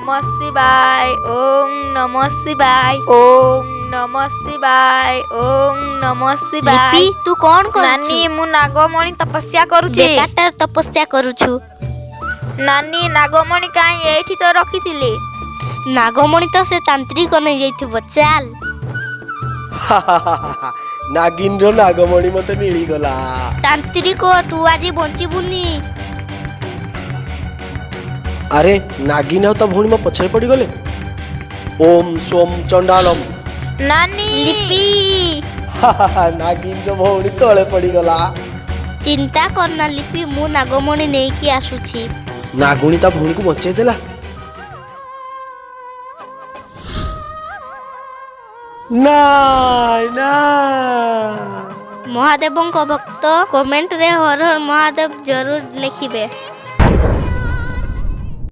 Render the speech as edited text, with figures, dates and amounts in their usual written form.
ନମଃ ଶିବାୟ, ଓಂ ନମଃ ଶିବାୟ, ଓಂ ନମଃ ଶିବାୟ, ଓಂ ନମଃ ଶିବାୟ। ଲିପି, ତୁ କଣ କରୁଛୁ? ନାନୀ, ମୁଁ ନାଗମଣି ତପସ୍ୟା କରୁଛି। ବେକାରଟା ତପସ୍ୟା କରୁଛୁ। ନାନୀ, ନାଗମଣି କାହିଁ? ଏଇଠି ତ ରଖିଥିଲି। ନାଗମଣି ତ ସେ ତାନ୍ତ୍ରିକ ନେଇଯାଇଥିବ, ଚାଲ। ନାଗିନର ନାଗମଣି ମତେ ମିଳିଗଲା। ତାନ୍ତ୍ରିକ, ତୁ ଆଜି ବଞ୍ଚିବୁନି। ଆରେ, ନାଗିନ ଆଉ ତା ଭଉଣୀ ମୋ ପଛରେ ପଡ଼ିଗଲେ। ଓମ୍ ସୋମ ଚଣ୍ଡାଳମ। ନାନୀ! ଲିପି! ନାଗିନର ଭଉଣୀ ତଳେ ପଡ଼ିଗଲା। ଚିନ୍ତା କରନା ଲିପି, ମୁଁ ନାଗମଣି ନେଇକି ଆସୁଛି। ନାଗୁଣୀ ତା ଭଉଣୀକୁ ବଞ୍ଚେଇ ଦେଲା। ନାଇଁ ନା। ମହାଦେବଙ୍କ ଭକ୍ତ କମେଣ୍ଟରେ ହର ହର ମହାଦେବ ଜରୁର ଲେଖିବେ।